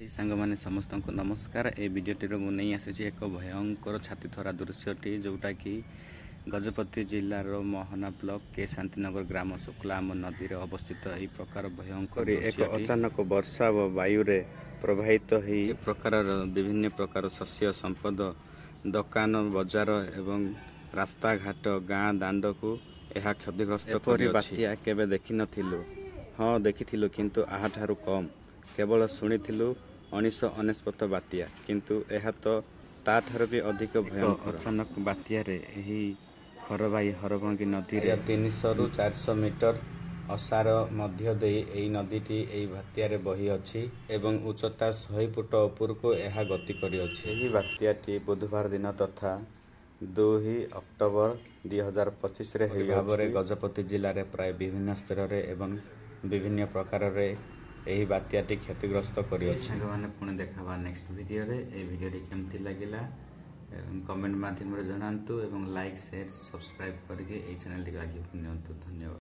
ସାଙ୍ଗମାନେ, ସମସ୍ତଙ୍କୁ ନମସ୍କାର। ଏ ଭିଡ଼ିଓଟିରେ ମୁଁ ନେଇ ଆସିଛି ଏକ ଭୟଙ୍କର ଛାତିଥରା ଦୃଶ୍ୟଟି, ଯେଉଁଟାକି ଗଜପତି ଜିଲ୍ଲାର ମୋହନା ବ୍ଲକ କେ ଶାନ୍ତିନଗର ଗ୍ରାମ ଶୁକ୍ଲାମ ନଦୀରେ ଅବସ୍ଥିତ। ଏହି ପ୍ରକାର ଭୟଙ୍କର ଏକ ଅଚାନକ ବର୍ଷା ଓ ବାୟୁରେ ପ୍ରବାହିତ ହେଇ ଏ ପ୍ରକାରର ବିଭିନ୍ନ ପ୍ରକାର ଶସ୍ୟ ସମ୍ପଦ, ଦୋକାନ ବଜାର ଏବଂ ରାସ୍ତାଘାଟ, ଗାଁ ଦାଣ୍ଡକୁ ଏହା କ୍ଷତିଗ୍ରସ୍ତ ଏପରି କରିଅଛି। ବାତ୍ୟା କେବେ ଦେଖିନଥିଲୁ। ହଁ, ଦେଖିଥିଲୁ, କିନ୍ତୁ ଆହାଠାରୁ କମ୍। କେବଳ ଶୁଣିଥିଲୁ 1999 ବାତ୍ୟା, କିନ୍ତୁ ଏହା ତ ତା'ଠାରୁ ବି ଅଧିକ ଏକ ଭୟଙ୍କର। ଅଚାନକ ବାତ୍ୟାରେ ଏହି ଖରବାଇ ହରଭଙ୍ଗୀ ନଦୀରେ ପ୍ରାୟ 300ରୁ 400 ମିଟର ଅସାର ମଧ୍ୟ ଦେଇ ଏହି ନଦୀଟି ଏହି ବାତ୍ୟାରେ ବହିଅଛି ଏବଂ ଉଚ୍ଚତା 100 ଫୁଟ ଉପରକୁ ଏହା ଗତି କରିଅଛି। ଏହି ବାତ୍ୟାଟି ବୁଧବାର ଦିନ ତଥା 2 ଅକ୍ଟୋବର 2025ରେ ଏପରି ଭାବରେ ହୋଇଅଛି। ଗଜପତି ଜିଲ୍ଲାରେ ପ୍ରାୟ ବିଭିନ୍ନ ସ୍ତରରେ ଏବଂ ବିଭିନ୍ନ ପ୍ରକାରରେ ଏହି ବାତ୍ୟାଟି କ୍ଷତିଗ୍ରସ୍ତ କରିଅଛି। ସାଙ୍ଗମାନେ, ପୁଣି ଦେଖାହେବା ନେକ୍ସଟ ଭିଡ଼ିଓରେ। ଏହି ଭିଡ଼ିଓଟି କେମିତି ଲାଗିଲା କମେଣ୍ଟ ମାଧ୍ୟମରେ ଜଣାନ୍ତୁ ଏବଂ ଲାଇକ୍, ସେୟାର, ସବସ୍କ୍ରାଇବ୍ କରିକି ଏହି ଚ୍ୟାନେଲଟିକୁ ଆଗକୁ ନିଅନ୍ତୁ। ଧନ୍ୟବାଦ।